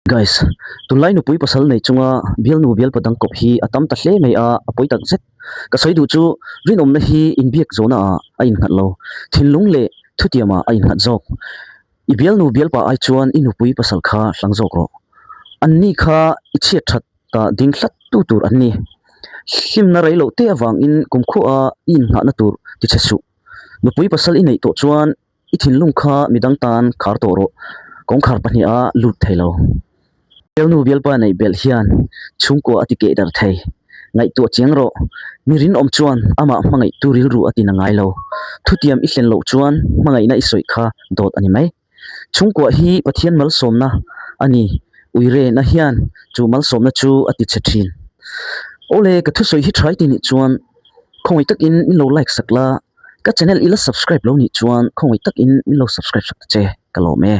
Guys, tunlai nupui pasal nei chunga bialnu bialpa dang kawp hi a tam ta hle mai a, a pawi tak zet. Ka sawi duh chu rinawmna hi inbiak zawhna ah a innghat lo, thinlung leh thutiam ah a innghat zawk. I bialnu bialpa ai chuan i nupui pasal kha hlang zawk rawh. Anni kha i chhiat that ta ding hlat tu tur an ni. Hlimna rei loh te avangin kumkhua a i innghahna tur ti chhe suh. Nupui pasal i neih tawh chuan I thinlung kha midang tan khar tawh rawh, kawngkhar pahniha lut thei lo. Bialnu bialpa neih belh hian chhungkua a ti keh dar thei. Ngaihtuah chiang rawh, mi rinawm chuan amah hmangaihtu rilru a tina ngai lo. Thutiam i hlen loh chuan hmangaihna i sawi kha dawt a ni mai. Chhungkua hi Pathian malsawmna a ni, uirehna hian chu malsawmna chu a ti chhe thin. Awle, ka thusawi hi tha i ti nih chuan khawngaih takin min lo like sak la. Ka channel ila subscribe lo nih chuan khawngaih takin min lo subscribe sak ta che ka lawm e.